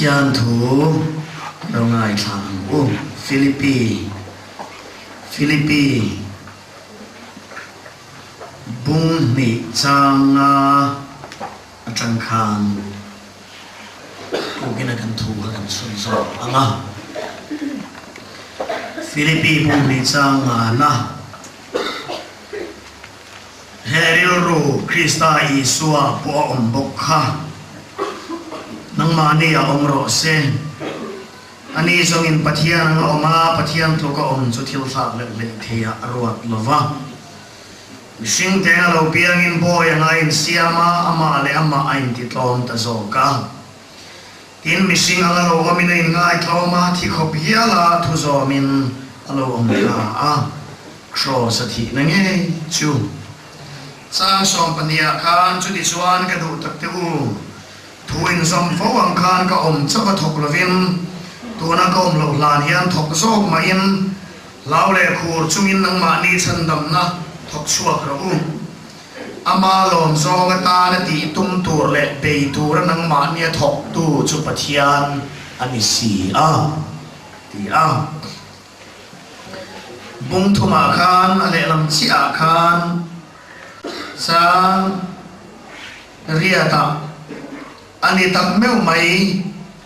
Pathian thu lo ngaithla ang u. Philippi Philippi bung hnih changa atang khan tukin a kan thu kha kan chhun zawk ang a. Philippi bung hnih changa na. He rilru Krista Isua pawh a awm bawk kha. Nangmahni a awm rawh se. Ani zawngin Pathian anga awm a, Pathian tluk a awm chu thil thlak leh hleih theiah a ruat lo va. Mihring teng a lo piangin bawi anga a insiam a, amah leh amah a intitlawm ta zawk a. Tin, mihring anga lo awmin a inngaithlawm a, thi khawp hiala thu zawmin a lo awm ta a, Kraws a thihna ngei chu. Chang 12ah khan chuti chuan ka duh tak te u, thu inzawm fo ang khan ka awm chauh a thawk lovin, tuna ka awm loh hlan hian thawk zawk mahin hlau leh khur chungin nangmahni chhandamna thawk chhuak rawh u. Ama lawm zawng atana tih tum tur leh bei tura nangmahnia thawktu chu Pathian a ni si a, ti a. Bung thumah khan a lehlam chiahah khan chang riatah a ni tak meuh mai.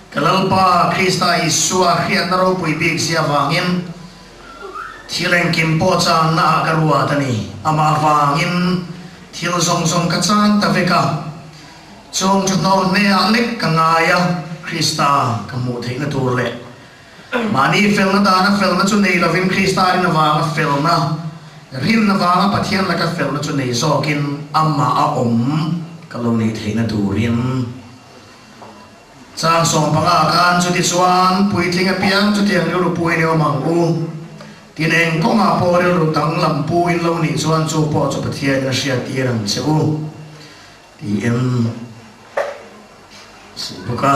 Ka Lalpa Krista Isua hriatna ropui bik zia vangin thil engkim pawh channa ah ka ruat a ni. Amah vangin thil zawng zawng ka chan ta vek a. Chung thuhnawm hneah lek ka ngai a, Krista ka hmuh theihna tur leh mahni felna dana felna chu nei lovin Krista rin avanga felna, rin avanga Pathian laka felna chu nei zawkin amah a awm ka lo neih theihna turin. Chang 15 khan chutichuan puitling apiang chutiang rilru puin i awm ang u. Tin eng kawngah pawh rilru danglam pu in lo nih chuan chu pawh chu Pathianin a hriattir ang che u tiin sawi bawk a.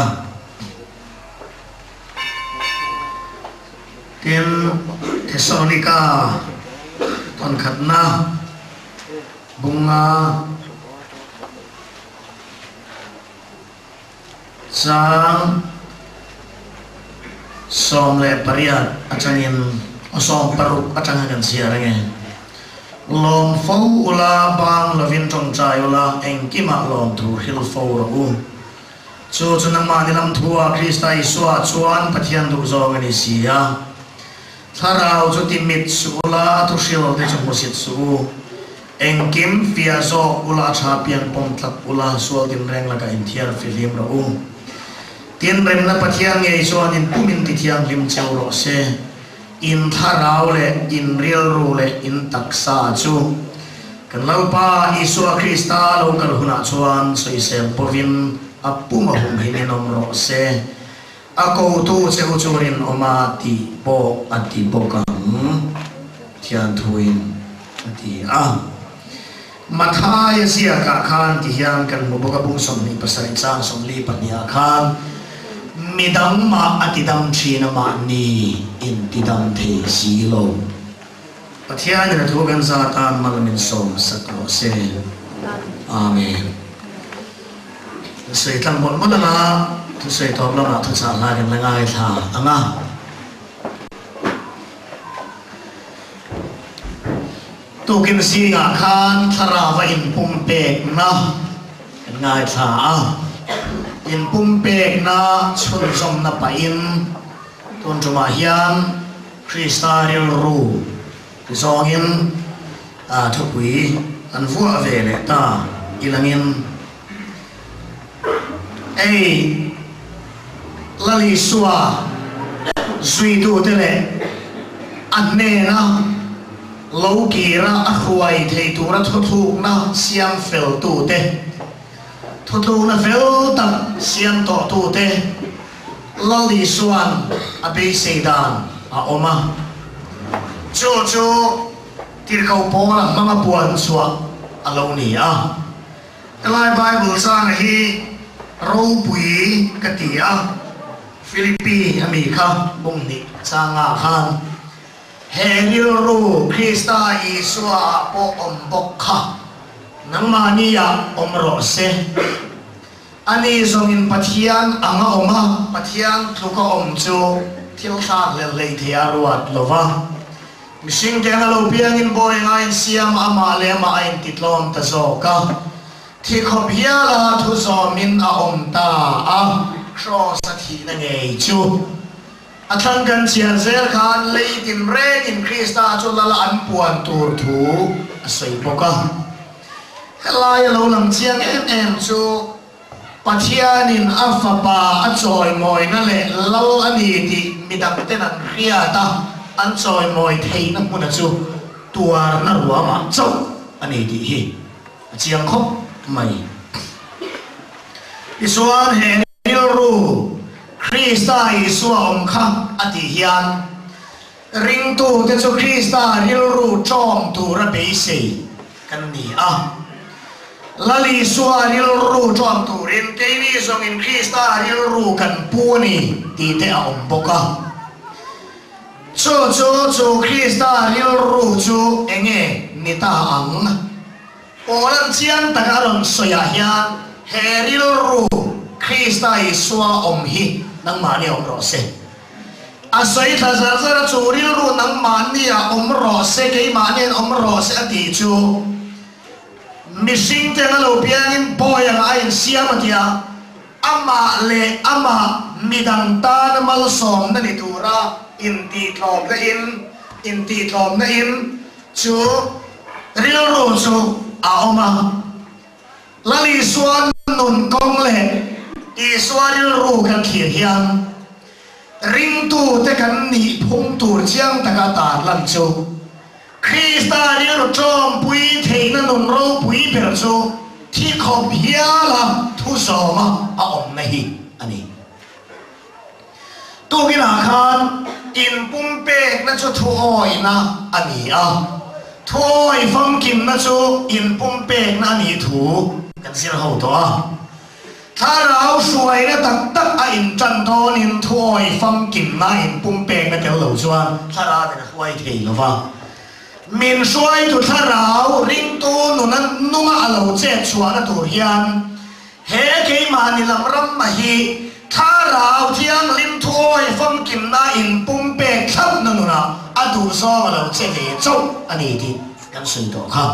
Tin, Thesalonika thawnkhatna bunga. Chang 18 atangin aw 16 atanga kan chhiar ange. Lawm fo ula, bang lovin tawngtai ula, engkimah lawmthu hril fo rawh u. Chu chu nangmahni lam thua Krista Isua chuan Pathian duhzawng a ni si a. Thlarau chu ti mit suh ula, a thuhril te chu hmusit suh u. Engkim fiah zawk ula a tha pian pawm tlat ula sual tinreng lakah inthiar fihlim rawh u. Tin remna Pathian ngei chuan in pum in tithianghlim cheu rawh se. In thlarau leh in rilru leh in taksa chu kan Lalpa Isua Krista lo kal hunah chuan sawisel bovin a pum a humhim in awm rawh se. A kotu che u chu rinawma tih pawh a ti bawk ang, Thianthuin a ti a. Mathaia ziakah khan ti hian kan hmu bawk a, bung 27 chang 42 ah khan, Midang mah a tidam thin a mahni in tidam thei si lo. Pathianin a thu kan za tan mal min sawm sak rawh se. Amen. Thusawi tlang mawlh mawlh anga thusawi tawp lamah thuchah hlai kan la ngaithla ang a. Tukin zingah khan thlarau a inpumpekna kan ngaithla a. Inpumpekna chhunzawmna pahin tun tumah hian Krista rilru Zawngin thupui an vuah ve leh ta ilangin ei Lalisua zuitute leh a hnena lo kira a hruai thei tura thuthlukna siam feltute, thuthlukna fel tak siam tawhtute Lalisuan a beisei dan a awm a. Chu chu Tirhkoh Paula hmanga puan chhuah a lo ni a. Helai Bible changa hi ropui ka ti a, Philippi a mi kha bung hnih changa khan he rilru Krista Isua ah pawh awm bawk kha nangmahni ah awm rawh se. Ani zawngin Pathian anga awm a, Pathian tluka awm chu thil thlak leh hlei thei a ruat lo va. Mihring te anga lo piangin bawi anga insiam amah leh amah a intitlawm ta zawk a. Thi khawp hiala thu zawmin a awm ta a, Kraws a thihna ngei chu. A thlang kan chhiar zel khan lei tinrengin Krista chu lala an puan tur thu a sawi bawk a. Helai a lo lang chiang em em chu Pathianin a Fapa a chawimawina leh lal a ni tih midangten an hriat a, an chawimawi theihna hmuna chu tuarna ruamah chauh a ni tih hi a chiang khawp mai. Tichuan he rilru Krista Isua awm kha a tih hian Ringtute chu Krista rilru ṭawm tura beisei kan ni a. Lal Isua rilru ṭawm turin keini zawngin Krista rilru kan pu a ni tih te a awm bawk a. Chu chu chu Krista rilru chu enge ni ta ang? Paula'n chiang taka a rawn sawiah hian he rilru Krista Isua awm hi nangmahni awm rawh se. A sawi thla zar zar a, chu rilru nangmahnia awm rawh se, keimahnian awm rawh se a tih chu mihring te anga lo piangin bawi anga a insiam a tia, amah leh amah midang tana malsawmna ni tura intihtlawmna in intihtlawmna in chu rilru chu a awm a. Lal Isua nun kawng leh Isua rilru kan thlir hian ringtute kan nih phung tur chiang taka tar lan chu Krista rilru ṭawmpui theihna nun ropui ber chu thi khawp hiala thu zawma a awmna hi a ni. Tukinah khan inpumpekna chu thuawihna a ni a, thuawih famkimna chu inpumpekna a nih thu kan zir ho tawh a. Thlarau hruaina tak tak a intan dawnin thuawih famkimna inpumpekna tel lo chuan thlarauin a hruai thei lo va. Min hruaitu thlarau ringtu nuna nunga a lo chet chhuahna tur hian He keimahni lam ram mah hi Thlarau Thianghlim thuawi famkimna in pumpek thlapna nunah a duhzawng a lo che ve chauh a ni tih kan sawi tawh kha.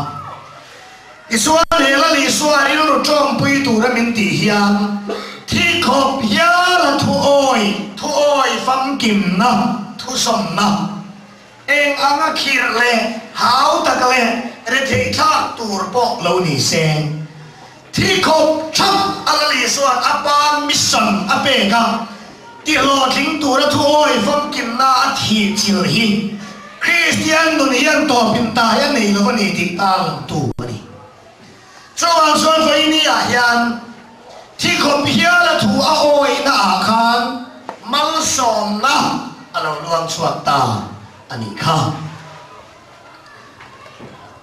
Tichuan he Lal Isua rilru tawngpui tura min tih hian thi khawp hiala thuawi, thuawi famkimna, thusawmna, eng anga khirh leh hau tak leh retheih thlak tur pawh lo ni se, Thi khawp thap a Lal Isua'n a pa mission a pek a, tihlawhtling tura thuawi famkimna a thih chilh hi Kristian nun hian tawpin tai a nei lo a ni tih tarlangtu a ni. Chuvang chuan vawiini ah hian thi khawp hial a thu a awihna ah khan malsawmna a lo luang chhuak ta a nih kha.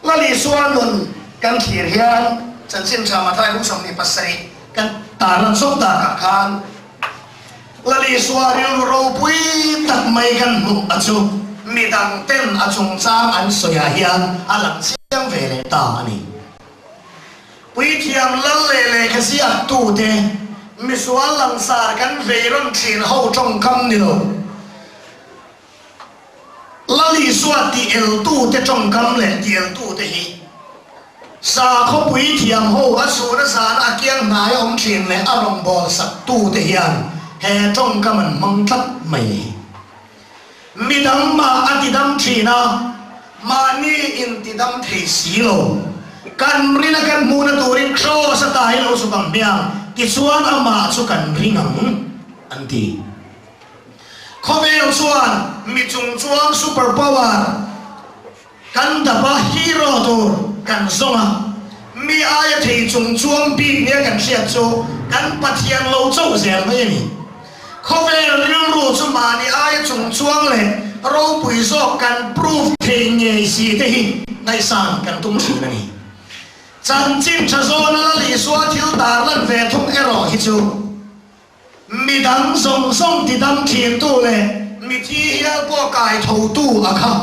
Lal Isua nun kan thlir hian chanchin tha Mathai buk 27 kan tarlan zawk takah khan Lal Isua rilru ropui tak mai kan hmuh a chu midang ten a chungchang an sawiah hian a lang chiang ve leh ta a ni. Puithiam lal leh lehkha ziak tute misual langsar kan vei rawn thin ho tawngkam ni lo. Lal Isua tih eltute tawngkam leh tih eltute hi sakhawpui thiam ho a chhuna zana a kiang hnai a awm thin leh a rawngbâwl saktute hian he tawngkam an hmang tlat mai. Midang mah a tidam thin a, mahni intidam thei si lo. Kan rina kan hmuhna turin Kraws a tai lo chuk ang hmiang, tichuan amah chu kan ring ang, an ti. Khawvel chuan mi chungchuang super power kan dap a, hero tur kan zawng a, mi aia thei chungchuang bik nia kan hriat chu kan Pathian lo chauh zel mai a ni. Khawvel rilru chu mahni aia chungchuang leh ropui zawk kan prove thei ngei si te hi ngaihsan kan tum thin a ni. Chanchin tha zawna Lal Isua thil tarlan ve thung erawh hi chu, Midang zawng zawng tidam thintu leh mithi hial pawh kai thotu a kha.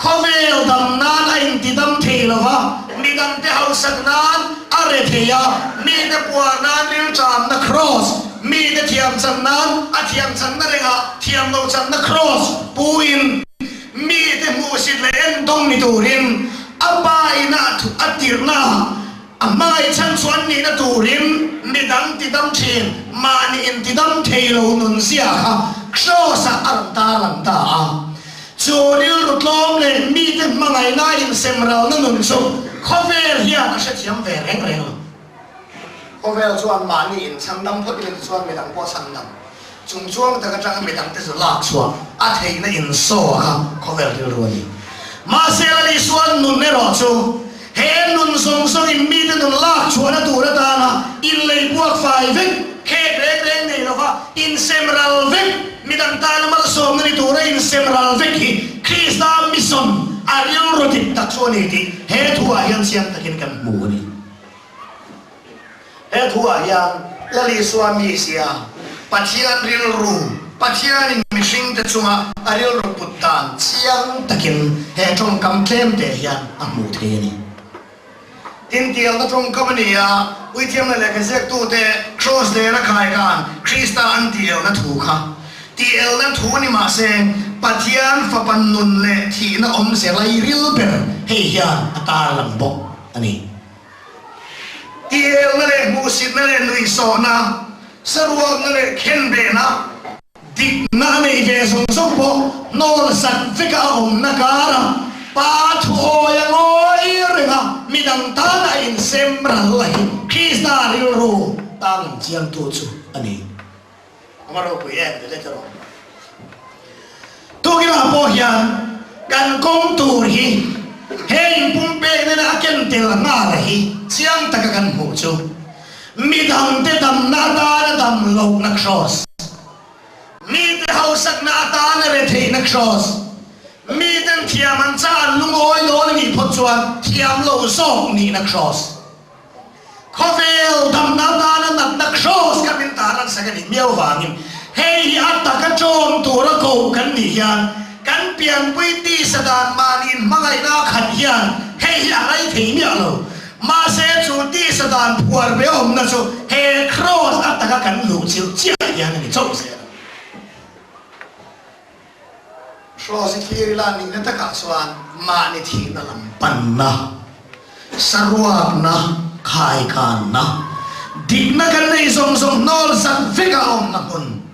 Khawvel dam nan a intidam thei lo va, Midangte hausak nan a rethei a, mite puar nan rilṭamna kraws, mite thiam chan nan a thiam channa rengah thiam lo channa kraws puin mite hmuhsit leh endawng ni turin a pa ina a tirhna a hmangaih chhan chuan nihna turin midang tidam thin mahni intidam thei lo nunzia kha kraws-ah a rawn tarlang ta a. Chu rilru tlawm leh mite hmangaihna insemralna nun chu khawvel hian a hrethiam ve reng reng lo. Khawvel chuan mahni inchhandam phawt ila tichuan midang pawh chhandam chung chuang tak atanga midangte chu lak chhuah a theihna insaw kha khawvel rilru a ni. Mahse Lal Isuan nun erawh chu he nun zawng zawngin mite nun lak chhuahna tur atana inlei buak fai vek, khek reng reng nei lova insemral vek, Midang tana malsawmna ni tura insem ral vek hi Krista mission a rilru dik tak chu a ni tih he thuah hian chiang takin kan hmu a ni. He thuah hian Lal Isua mizia, Pathian rilru, Pathianin mihringte chunga a rilru put dan chiang takin he tawngkam tlemte hian a hmuh thei a ni. Intialna tawngkam a ni a, Puithiamna lehkha ziaktute Kraws dera khai khan Krista an tielna thu kha tielna thu ni mah se, Pathian Fapa nun leh thihna awmze lairil ber hei hian a tarlang bawk a ni. Tielna leh hmuhsitna leh nuihsawhna, saruakna leh khenbehna, Dikna a neih ve zawng zawng pawh hnawl zat veka a awmna kara Pa thuawi a ngawi reng a, midang tana a insem ral la hi Krista rilru tang chiangtu chu a ni. A va ropui em ti leh rawh. Tukinah pawh hian kan kawng tur hi he inpumpek nena a ken tel nghal hi chiang taka kan hmuh chu Midangte damna atana dam lohna kraws, mite hausakna atana retheihna kraws, miten thiam an chah an lungawi dawn a nih phawt chuan thiam lo zawk nihna kraws, khawvel damna atana natna kraws kha min tar an sak a nih miau vangin hei hi a taka ṭawm tura koh kan nih hian kan pianpui tisa dan mahni inhmangaihna a khat hian hei hi a ngai thei miah lo. Mahse chu tisa dan phuar ve awmna chu he kraws a taka kan luh chilh chiah hian a ni chauh zel a. Kraws i thlir ila nihna takah chuan mahni thihna lam panna, saruakna, khaikanna, dikna kan neih zawng zawng hnawl zat veka awmna hmun,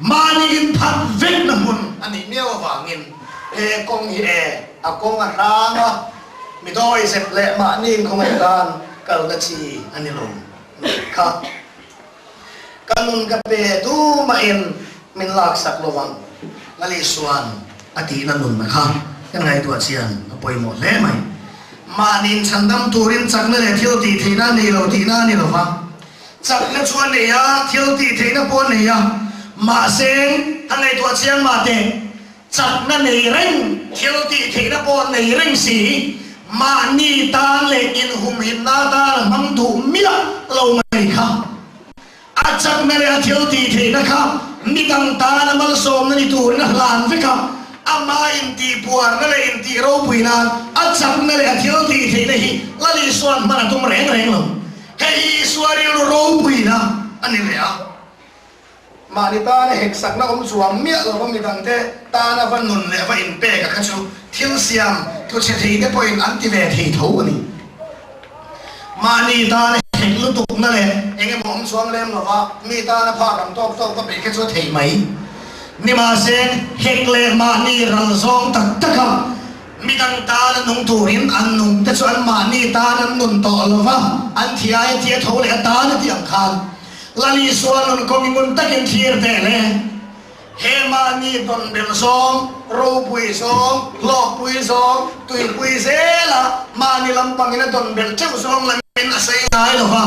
mahni inphat vekna hmun a nih miau avangin he kawng hi e a kawng a hrang a, Mi dawi zep leh mahni khawngaih tan kalna chi a ni lo nih kha. Ka nun ka pe tu mahin min laksak lo vang, Lalisuan a tihna nunna kha kan ngaihtuah chian a pawimawh hle mai. Mahni inchhandam turin chakna leh thil tih theihna a nei lo tihna a ni lo va, chakna chu a nei a, thil tih theihna pawh a nei a, mahse a ngaihtuah chiang mah teh. Chakna nei reng, thil tih theihna pawh nei reng si, mahni tan leh inhumhimna atan a hmang duh miah lo mai kha. A chakna leh a thil tih theihna kha midang tana malsawmna ni turin a hlan vek a, amah intihbuarna leh intih ropui nan a chakna leh a thil tih theihna hi Lal Isua'n hman a tum reng reng lo. Hei hi Isua rilru ropuina a ni leh a. Mahni tana heksakna awm chuang miah lova midangte tana va nun leh va inpek a kha chu thil siam tluchhe thei te pawhin an ti ve thei tho a ni. Mahni tana hek lutukna leh eng emaw awm chuang lem lova mi tana phak ang tawk tawk va peih kha chu a theih mai. Nimahse, hek leh mahni ral zawng tak taka midang tana nung turin an nung te chu an mahni tan an nun tawh lova an thiai a tia tho leh a tan a tih ang khan Lal Isua nun kawng ngun takin thlir teh le. He mahni tawnbel zawng, ropui zawng, hlawkpui zawng, tuipui zela mahni lampangin a tawnbel teuh zawng lamin a sawi ngai lo va.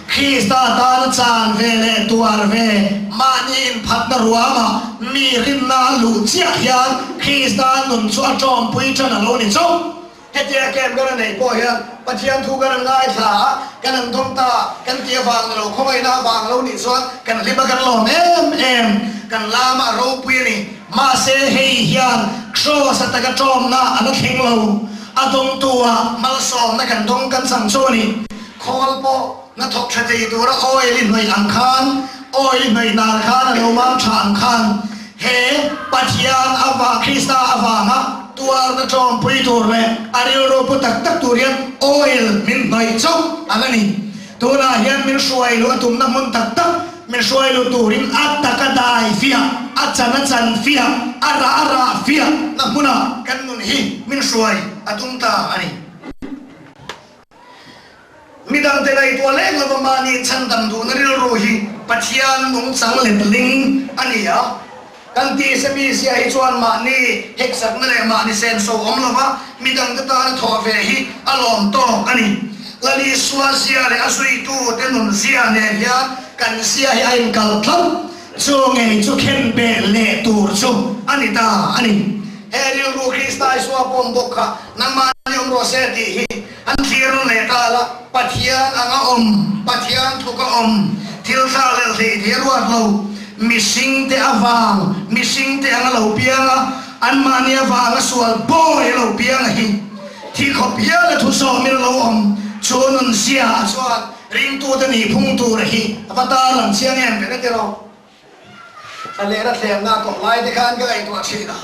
Krista tana chan ve leh tuar ve mahni inphatna ruamah mi rinna a luh chiah hian Krista nun chu a tawmpui tan a lo ni chauh. Hetia camp kan a neih pawh hian Pathian thu kan an ngaithla a, kan an dawng ta kan tih avang ni lo, khawngaihna avang lo nih chuan kan hlim a kan lawm em em, kan lam a ropui a ni. Mahse hei hian Kraws ataka tawmna a la thleng lo. a dawngtu ah malsawmna kan dawng kan chang chu a ni. Khawl pawh na thawk tha thei tura oil i hnawih ang khan, oil i hnawih nar khan a lo mam tha ang khan he Pathian ava Krista avanga tuarna tlawmpui tur leh a rilru pu tak tak tur hian oil min hnawih chauh ang a ni. Tunah hian min hruai luh a tumna hmun tak tak min hruai luh turin a tak a dai fiah, a chan a chan fiah, a rah a rah fiah na hmunah kan nun hi min hruai a tum ta a ni. Midangte ngaihtuah leng lova mahni chhandam duhna rilru hi Pathian nungchang letling a ni a. Kan tisa mi zia hi chuan mahni heksakna leh mahni senso awm lova midangte tana thawh ve hi a lawm tawk a ni. Lal Isua zia leh a zuitute nun zia nen hian kan zia hi a inkal tlat. Chu ngei chu khen beh leh tur chu a ni ta a ni. He rilru Krista Isua pawm bawk kha nangmahni awm rawh se tih hi an thlir leh ta la. Pathian anga awm, Pathian tluk a awm, thil thla leh hlei thei a ruat lo. Mihringte avang, mihringte anga lo piang a, anmahni avanga sual bawi a lo piang a hi. Thi khawp hial a thusawmin a lo awm. Chu nun zia ah chuan ringtute nih phung tur a hi a va tar lang chiang em ve na ti rawh. Thla leh ra thlemna tawh lai te khan ka ngaihtuah thin a.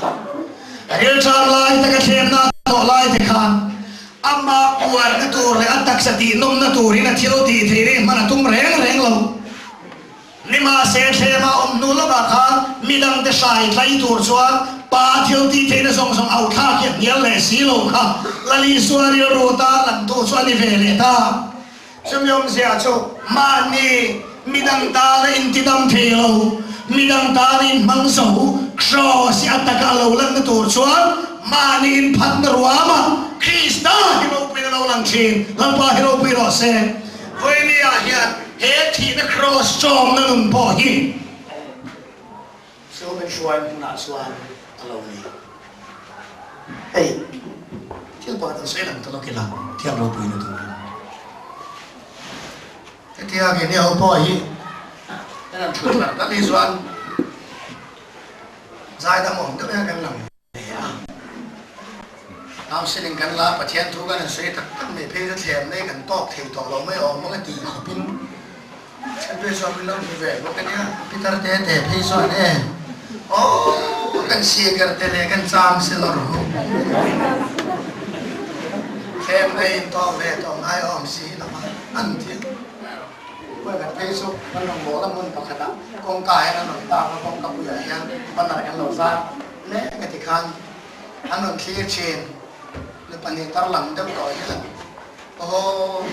Rilṭam lai taka thlemna tawh lai te khan amah uarna tur leh a taksa tihnawmna turin a thil tih theih reng hman a tum reng reng lo. Nimahse thlema awm hnu lawkah khan midangte hrai tlai tur chuan Pa thil tih theihna zawng zawng au thlak hi a hnial leh si lo kha Lal Isua rilru tan lamtu chu a ni ve leh ta. Chumi awmzia chu mahni midang tana intidam thei lo, midang tana inhmang zo, Kraws i a taka a lo lanna tur chuan mahni inphatna ruama Krista hi ropuiin a lo lang thin. Lalpa hi ropui rawh se. Vawinia hian he thihna Kraws chawmna nun pawh hi chu min hruai hmunah chuan a lo ni. Hei, thil pakhat an sawi lang ta lawk ila, thiam ropuina turin. Hetia keini ho pawh hi kan han thut hlar tak hi chuan zaidam awm deuh hian kan lang ve a. Counselling kan la a, Pathian thu kan han sawi tak tak mai phei chu thlem nei kan tawk thei tawh lo mai awm ang a tih khawpin Then phei chuan min lo hmu ve bawk a nia, Peter te te phei chuan e aw kan seeker te leh kan cham si lo ru thlem na in tawk ve tawh ngai awm si lo a an ti a. Puai khat phei chu kan rawn bawhna hmun pakhatah kawngka hian an rawn tak a, kawngka puiah hian banner kan lo zar mek a ti khan an rawn thlir thin, nu pahnih tarlang deuh tawh hian aw.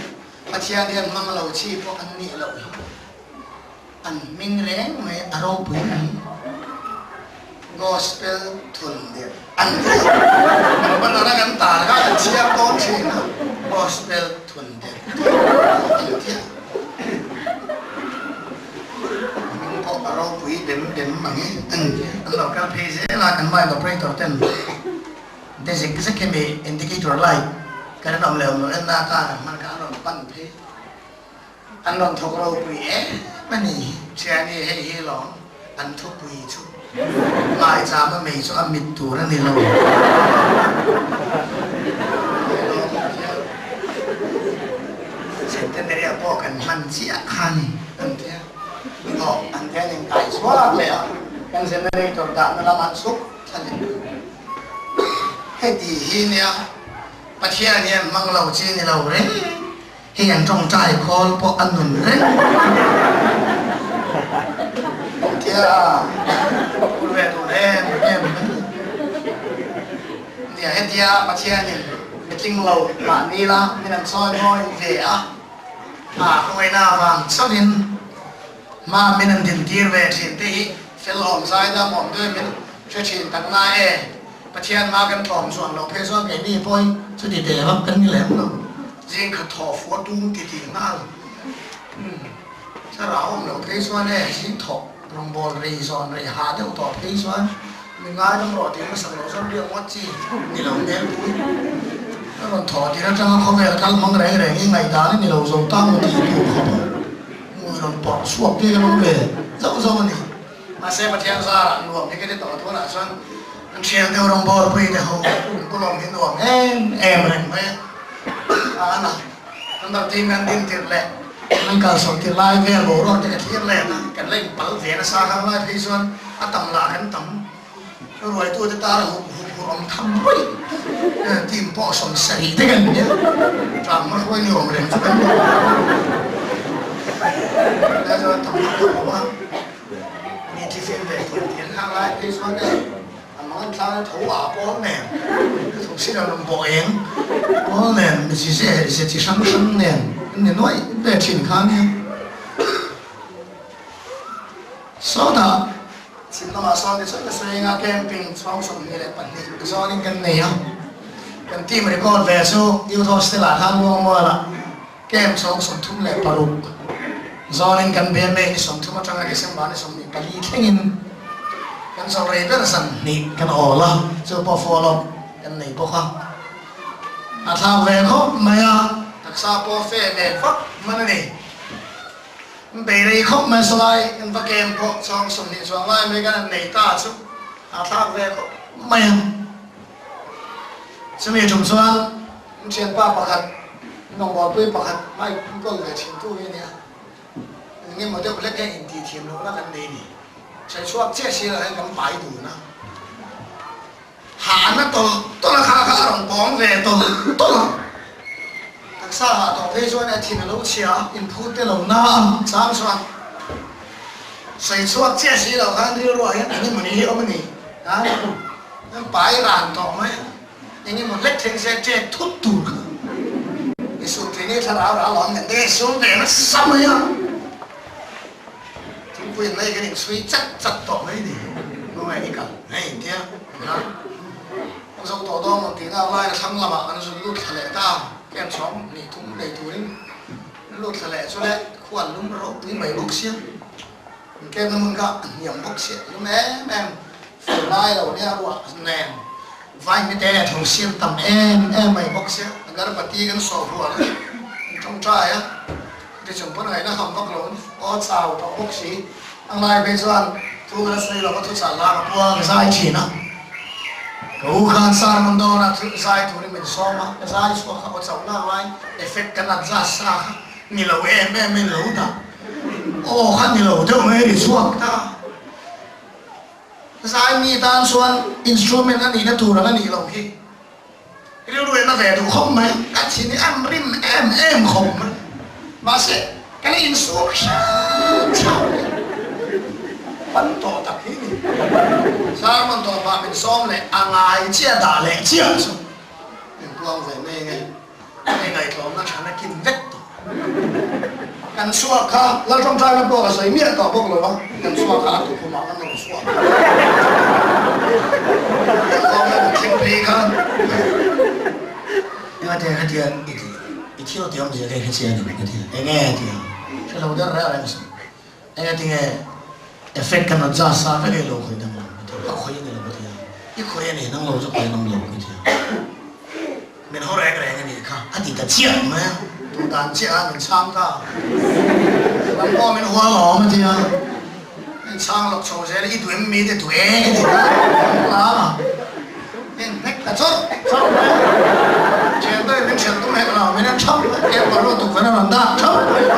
Pathian hian hmang lo chi pawh an nih loh hi an hming reng mai a ropui mai. Gospel thun der an ni lo. Kan banner a kan tar kha kan chhiar dawn thin a, Gospel thun der an ti a. Hming pawh a ropui dem dem ang e an ti a. An lo kal phei zel a, kan mine operator ten De zek zek hi mi indicator light kan awm leh awm loh enna atan an hman kha an rawn pan phei an rawn thawk ropui em a ni hi. Thiani hei hi lawm an thupui chu hmaicham a mei chu a mit tur a ni lo. Centenary ah pawh kan hman chiah kha a ni an tia thawh an tia an inkai chhuak leh a kan generator dahna lamah chhuk thla leh. Heti hi nia Pathian hian hmang lo chi ni lo reng hi an tawngtai khawl pawh a nun reng tia phur ve tur em em mai nia hetia Pathianin mitling lo mahni la min an sawi mawi ve a a khawngaihna avang chauhin hma min an dintir ve thin te hi fel awm zaidam awm deuhin min Hre thin tak na e, Pathian hma kan tlawm chuan loh phei chuan keini pawhin chuti teh vak kan ni lem lo. Zing khat thawh fuh a tum ti tih nghal. Umm, thlarau awm loh phei chuan e, zing thawh rawngbawl rei zawn rei hah deuh tawh phei chuan mi ngaidam rawh tih hmasak loh chuan biak ngawt chi ni lo hmel pui. A rawn thawh tir atanga khawvel kal hmang reng reng hi ngaihdan a ni lo zo ta maw tih tur khawp a hmui rawn pawrh chhuak te kan awm ve zauh zauh a ni. Mahse Pathian zarah nuam hi ka ti tawh tunah chuan. Kan thian deuh rawngbawl pui te ho an pulawm hi nuam em em reng mai a. Ana kan bar team kan din tirh leh kan kal chho tirh lai vel boruak te ka thlir let a, kan la inpal ve nasa khang lai phei chuan a tam lah kan tam. Ruaitute tara hup hup hur awm tham ruih team pawh 70 te kan ni a, tlang hma hruai ni awm reng chu kan ni. Tunlai chuan tam vak lo awm a, mi thifim ve thawm thiam khang lai phei chuan e a mang an tlang a tho a pawl nen, ka tho sin a rawn bawh eng pawl nen, mi chi ze ze chi hrang hrang nen an ni nuaih ve thin kha nia. Sawtah. Chhim lamah sawn tichuan ka sawi anga camping chhawng 22 zawnin kan nei a, kan team record ve chu Youth Hostel ah khan Muangmualah camp chhawng 36 zawnin kan be May ni 30 atanga December ni 24 thlengin kan chawlh rei ber zan hnih kan awl a, chu pawh follow up kan nei bawk a, a thlak ve khawp mai a, taksa pawh fe ve vak hman a ni. Bei rei khawp mai salai kan va kem pawh chawng 20 chuang lai mai kan han nei ta chu a thlak ve khawp mai a. Chumi tum chuan an thianpa pakhat, an rawngbawlpui pakhat mic an kawl ve thin tu hi a nia. Eng emaw deuh hlek hian intihthiam lohna kan nei ni. Sawi chhuak chiah si lo hian kan pai dun a. Hahna tawlh tawlh a kha kha a rawn pawng ve tawlh tawlh a, taksa hah tawh phei chuan a thin a lo chhia a, inphut te lo na a chang chuan sawi chhuak chiah si lo khan rilruah hian eng emaw ni hi awm a ni a, an pai ran tawh mai a, eng emaw hlek thleng se ṭek thut tur kha i sum thei nei thlarau ral awm nen te sum ve nasa mai a. Thingpui an lei kan inchhui chat chat tawh mai ni. Nunga i kal hei intia kha kan zo tawh dawn rawn tihna ang laiin a thlang lamah kan zun lut thla leh ta a, camp chhawng hnih thum nei turin an lut thla leh chu le khuan lum ropui mai bawk sia, an camp na hmun kha a hniam bawk sia lum em em fur lai lo nia ruah nen vai hmite leh tho siam tam em em mai bawk sia, agarbati kan sawh hual a, an tawngtai a. Tichung pawn ngaihna ham vak lo aw chau tawh bawk si. A ngai phei chuan thu ka la sawi lo va thu chah la ka puang ka zai thin a. Ka u khan sermon dawn a thu zai turin min sawm a, ka zai chhuak kha aw chauh lak lai effect kan adjust sa kha ni lo em em in lo dah aw kha ni lo deuh mai ri chhuak ta. Zai mi tan chuan instrument a nihna tur ang a nih loh hi. Rilru in a ve duh khawp mai, ka thin hi an rim em em khawp mai. Mahse, ka la insum hram hram mai. Pan tawh tak hi ni. Sermon tawh pah min sawm leh a ngai chiah dah leh chiah chu min puang ve mai nge. Hei ngaihtlawmna tha na kin vek tawh. Kan chhuak kha Laltawngtaina pawh ka sawi miah tawh bawk lo va, kan chhuak kha a tukhumah kan rawn chhuak. Laltawngtaina kan thleng phei khan Engati ka ti a, i ti, i thil tih awmzia kei hre chiang em ka ti a, enge a ti a, hre lo der reng reng suh. Engati nge effect kan adjust a vek ei lo khawih dang lo ka ti a, ka khawih a ni lo ka ti a, i khawih a ni nang lo chu khawih ngam lo ka ti a. Min haw reng reng a nih kha a ti ta chiah mai a, duh dan chiah a min chhang ta. Lam pawh min hual awm a ti a, min chhang lawk chho zel a, i duh em mi te duh e ka ti ta a, min hnek ta chawrh chawrh mai a, thian deuhin min thian tum hek lo, min en thap mai, airport rawh tukverh a rawn dak thap mai a,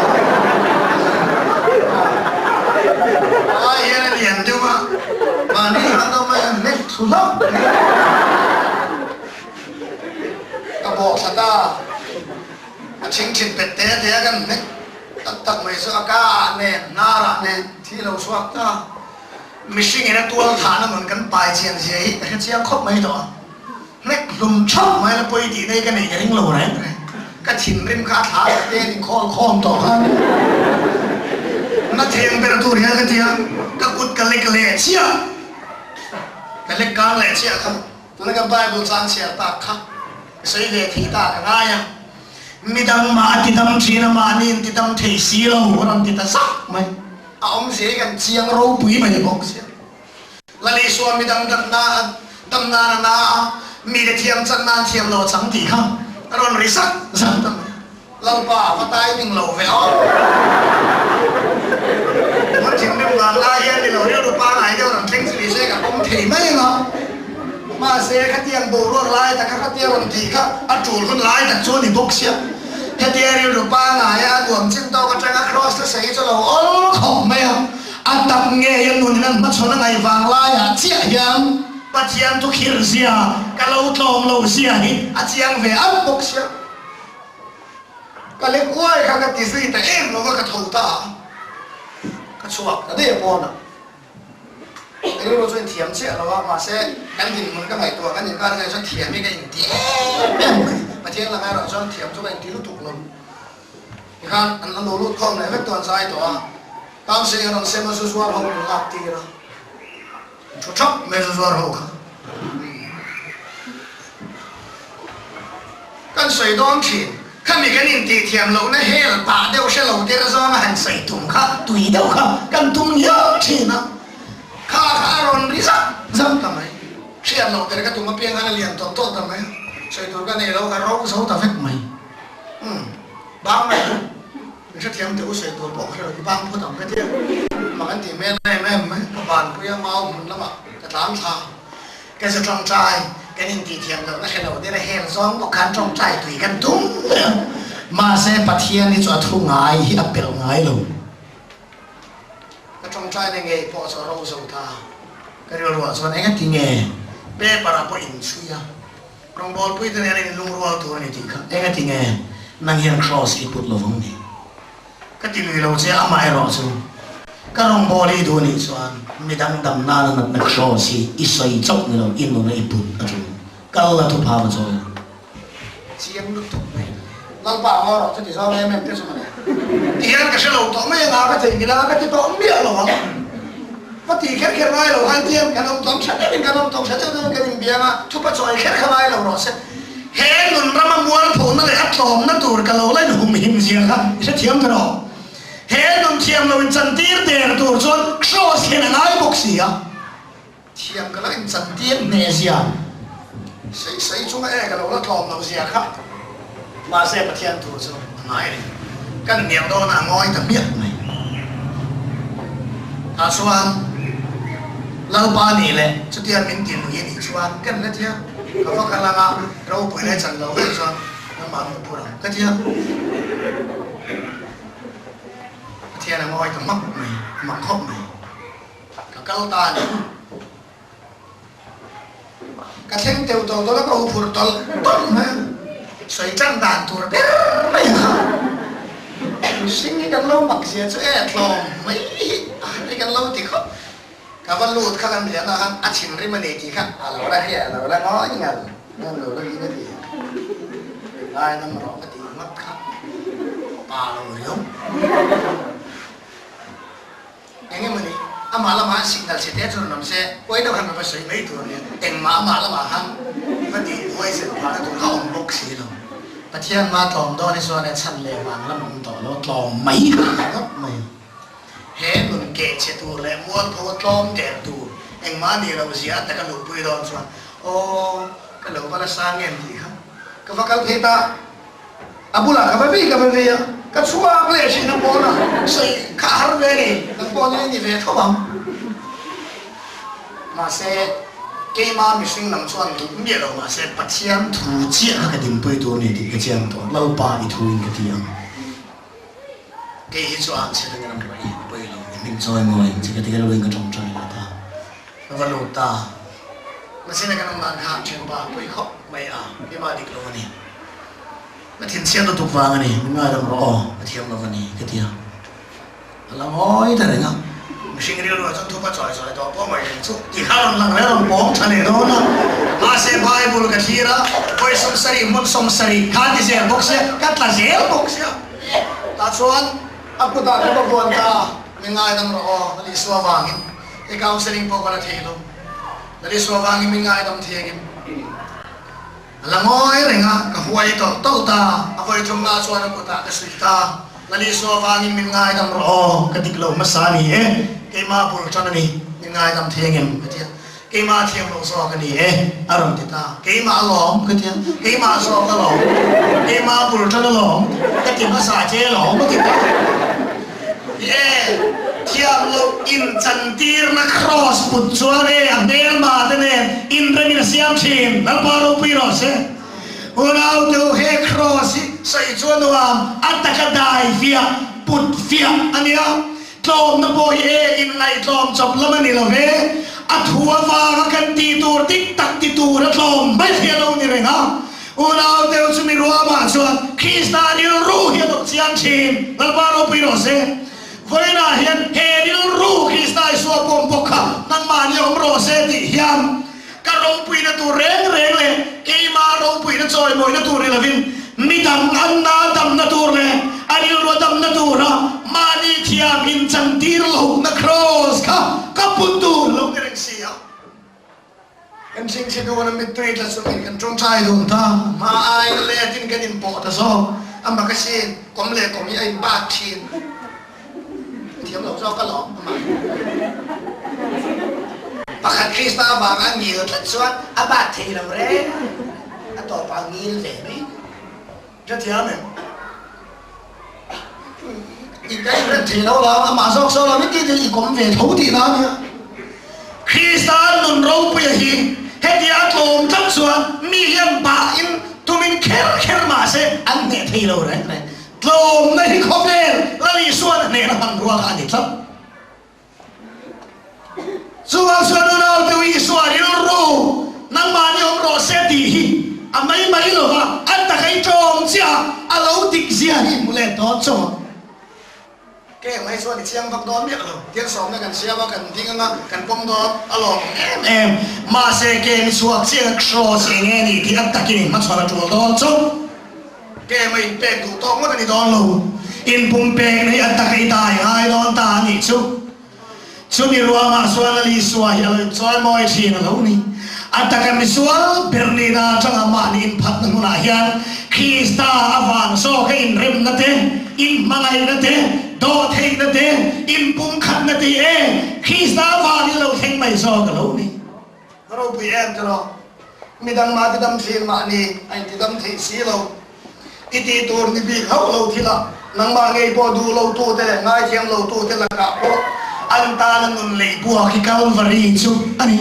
ai hian a lian deuh a, mahni han deuh mai a hnek thlu hlauh mai. Ka bawh thla ta. A thingthin pet te te a kan hnek tak tak mai chu a ka ah nen, hnar ah nen thi lo chhuak ta. Mihring in a tual thahna nun kan pai chian zia hi ka hre chiang khawp mai tawh a. Hnek hlum thap mai la pawi tih nei ka neih ka ring lo reng reng. Ka thinrim kha a thla ta te ni khawl khawm tawh kha. Na theng ber tur hian ka ti a, ka kut ka lek leh chiah. Ka lek kang leh chiah kha. Tuna ka Bible chang chhiar tak kha ka sawi ve thei ta ka ngai a, midang mah a ti dam thin a, mahni in ti dam thei si lo a rawn ti ta zak mai. A awmzia hi kan chiang ropui mai bawk sia. Lal Isua midang damna dam nan a na a, mite thiam chan nan thiam lo a chang tih kha a rawn ri zak zak ta mai. Lalpa va timing lo ve aw. Hmun thinrim vang lai hian ni lo rilru pangai deuh rawn thleng chu ni se ka pawm thei mai ang a. Mahse, khatiang boruak lai taka khatia rawn tih kha a tul hun lai tak chu a ni bawk sia. Hetia rilru pangaia a nuam chin tawk atanga Kraws la sawi chu a lo awl khawp mai a. A tak ngei a nunin an hmachhawn a ngaih vang laiah chiah hian Pathian thukhirh zia ka lo tlawm lo zia hi a chiang ve ang bawk sia. Ka lek uai kha ka ti zui ta em lo va ka tho ta a, ka chhuak ta daih a pawnah. Rilru chu inthiam chiah lo a, mahse kan dinhmun ka ngaihtuah kan inkar ngei chuan thiam hi ka inti em em mai. Pathian laka erawh chuan thiam chu ka inti lutuk lo. Tikhan an lo lut khawm leh vek tawh an zai tawh a, Counselling an rawn sem a, zu zuar ho min lak tir a, thu thap mai zu zuar ho kha. Kan sawi dawn thin. Khami kan intih thiam lohna hel pah deuh hre lo tir zawnga han sawi tum kha tui deuh kha kan tum ngiau thin a, kha kha a rawn ri zap zap ta mai. Hriat loh tir ka tum apiang khan a lian tawlh tawlh ta mai a, sawi tur ka nei lo ka ro zo ta vek mai. Umm bang mai chu min hrethiam teh u sawi tur pawh ka hre lo i bang phawt ang ka tia mak an tih hmel em em mai. Ka banpui a mau hmun lamah ka tlan thla. Ka zu tawngtai kan intih thiam lohna hre lo der a hel zawng bawk khan tawngtai tui kan tum mai a, mahse Pathian hi chu a thu ngai hi a pelh ngai lo. Ka tawngtai na ngei pawh chu a ro zo ta. Ka rilruah chuan engati nge paper ah pawh inchhui a, rawngbawlpui te nen a inlungrual tur a ni tih kha engati nge nang hian cross i put lovang ni? Ka ti lui lo che, amaherawh chu ka rawngbâwl i duh nih chuan mi dangdam nana natna cross hi i sawi chauh ni lo, i nuna i put a ṭul. Kal la thupha va chawi ang. Chiang lutuk mai. Lalpa a ngaw rawh chuti zawng em em te chu mawle. Ti hian ka hre lo tawh mai anga ka thei ngila ka ti tawh miah lo ang. Va ti kher kher ngai lo khan tiang kan awm tawng tha deuhin kan awm tawng tha deuh deuhin kan inbiang a, thupa chawi kher kha ngai lo rawh se. He nun rama mualphona leh a tlawmna tur ka lo la inhumhim zia kha i hrethiam ta rawh. He nun thiam lo inchantir der tur chuan Kraws hian a ngai bawk si a. Thiam ka lo inchantir hneh zia sawi sawi chunga e ka lo la tlawm lo zia kha. Mahse Pathian thu chu a ngai reng. Kan hniam dawnah a ngawi ta hmiah mai. Tah chuan Lalpa nih leh chutia min ti lui anih chuan kan la tia ka va kal anga ropui leh chan lo vek chuan nangmah min phur ang ka tia. Pathian a ngawi ta hmak mai, a mak khawp mai. Ka kal ta a ni. Ka thleng teuh tawh tawlh a, ka huphurh tawlh tawlh mai a, sawi chan dan tur ber mai a kha. Mihring hi kan lo mak zia chu e tlawm mai hi a han kan lo ti khawp. Ka va lut kha kan riahna khan a thinrim a ni tih kha a lo la hria, a lo la ngawi ngal ngal lo la vin a ti. Ngai dam rawh ka tih ngawt kha pa lo riau. Eng emaw ni, amah lamah signal chhe te chu rawn awm se, huai deuh khan ka va sawi mai tur a nia, engmah amah lamah khan va tih huai zel phahna tur kha awm bawk si lo. Pathian hma tlawm dawn hi chuan e chhan leh vang lam awm tawh lo, tlawm mai kha a ngawt mai. He nun keh chhe tur leh mualpho a tlawm der tur engmah a nih loh zia a taka luhpui dawn chuan aw ka lo va la sang em tih kha ka va kal phei ta. A bulah ka va vei ka va vei a, ka chhuak leh thin a pawn a, sawi kha a har ve ni, nang pawh ni ni ve tho ang. Mahse, keima mihring lam chuan duh miah lo mahse Pathian thu chiah kha ka dinpui tur ni tih ka chiang tawh, Lalpa i thu in ka ti ang. Kei hi chu ang chhe dangin an rawn i pawi lo, i hming chawi mawi ang che ka ti ka lo in ka tawngtai leh ta. Ka va lut ta. Mahse na kan awm dan kha thianpa pawi khawp mai a, keimah dik lo a ni. Ka thinchhiat lutuk vang a ni, min ngaidam rawh aw, ka thiam lo a ni, ka ti a. A la ngawi ta reng a, mihring rilruah chuan thupa chawi chawi tawh pawh mai reng chu tih kha a rawn lang leh a rawn pawng tha leh dawn a. Mahse Bible ka thlir a, vawi 70 hmun 70 kha ti zel bawk sia, ka tla zel bawk sia. Tah chuan a kutah ka va buan ta, min ngaidam rawh aw, ka Isua vangin he counselling pawh ka la thei lo, ka Isua vangin min ngaidam thei angem? A la ngawi reng a, ka huai tawlh tawlh ta. A vawi thumna chuan a kutah ka suih ta. Lalisua vangin min ngaidam rawh aw, ka dik lo hmasa a ni e, keimah bul tan a ni, min ngaidam thei angem? ka ti a. Keimah thiam lo zawk a ni e, a rawn ti ta. Keimah alawm, ka ti a. Keimah zawk alawm, keimah bul tan alawm, ka ti hmasa che alawm, a ti ta. E, thiam loh inchantirna kraws put chuan e, a hmelma te nen inremin a siam. siam thin. Lalpa ropui rawh se. Unau deuh he Kraws hi sawi chu a nuam, a taka dai fiah, put fiah a nia. Tlawmna pawh hi e inngaihtlawm chawp lam a ni lo ve. A thu avanga kan tih tur dik tak ti tur a tlawm mai hi a lo ni reng a. Unau deuh chu mi ruamah chuan Krista rilru hi a dawk chiang thin. Lalpa ropui rawh se. Vawiinah hian he rilru Krista Isua pawm bawk kha nangmahni awm rawh se tih hian ka ropuina tur reng reng leh keima ropuina chawimawina tur ni lovin midang anna damna tur leh a rilrua damna tura mahni thiam inchantir lohna kraws kha ka put tur lo ni reng si a. Kan chingchhe dun a, mittui tla chungin kan tawngtai dun ta. Hma aiin letin kan inpawh ta zawk. A mak asin, kawm leh kawm hi a inbat thin. Ka thiam lo zawk alawm amah. Pakhat Krista avanga a ngil tlat chuan a bat thei lo reng a, a tawpah a ngil ve mai. Ka thiam em? I ka inrem thei lo la, amah zawk saw la, min tih i kawm ve tho tih na ania. Krista nun ropuia hi hetia a tlawm tlat chuan mi hian bahin tumin kher kher mah se an hneh thei lo reng reng. Tlawmna hi khawvel Lal Isuan a hnehna hmanrua kha a ni tlat. Chuvang chuan unaute u Isua rilru nangmahni awm rawh se tih hi a mai mai lo va, a taka i tawng chiah a, a lo dik zia hi hmu let dawn chauh ang. Kei ang mai chuan i chiang vak dawn miah lo, thil sawmna kan siam a, kan ding anga kan pawm dawn a lawm ang em em. Mahse kei mi chhuak chiang a kraws eng nge ni tih a takin in hmachhawn a tul dawn chauh. Kei mai inpek duh tawk ngawt a ni dawn lo, inpumpekna hi a taka i dai ngai dawn ta a nih chu. Chumi ruangah chuan Lal Isua hi a lo inchawi mawi thin a lo ni. A taka misual ber nihna atanga mahni inphatna hmunah hian Krista avang zawka inremna te, inhmangaihna te, dawhtheihna te, inpumkhatna te hi e Krista avangin lo thleng mai zawk a lo ni. Ropui em chu rawh. Midang mah tidam thin mahni a intidam theih si lo. I tih tur ni bik hauh lo thilah nangmah ngei pawh duh lo tute leh ngaithiam lo tute lakah pawh an tana nun lei buak hi Kalvari chu a ni.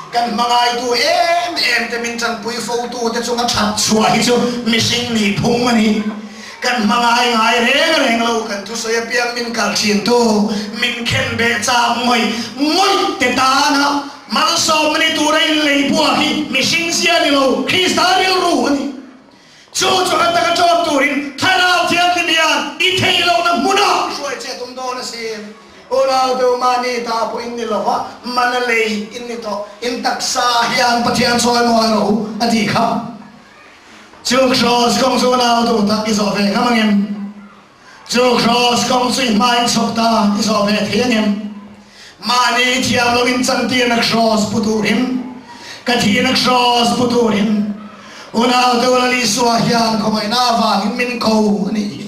Kan hmangaitu em em te min tanpui fo tute chunga that chhuah hi chu mihring nih phung a ni. Kan hmangai ngai reng reng lo, kan thusawi apiang min kal thin tu, min khen beh chak ngawih ngawih te tana malsawmna ni tura in lei buak hi mihring zia ni lo, Krista rilru a ni. Chu chu a taka ṭawp turin Thlarau Thianghlim hian i theih lohna hmunah hruai che tum dawn a si. Unau deuh mahni ta pawh in ni lo va, mana lei in ni tawh, in taksa hian Pathian chawi mawi rawh u a tih kha. Chu kraws kawng chu nau duh tak i zawh ve ngam angem? Chu kraws kawng chu i hmain chhawk ta i zawh ve thei angem? Mahni i thiam lo in chantirna kraws pu turin, ka thihna kraws pu turin, unau te Lal Isua hian khawngaihna avangin min ko a nih hi.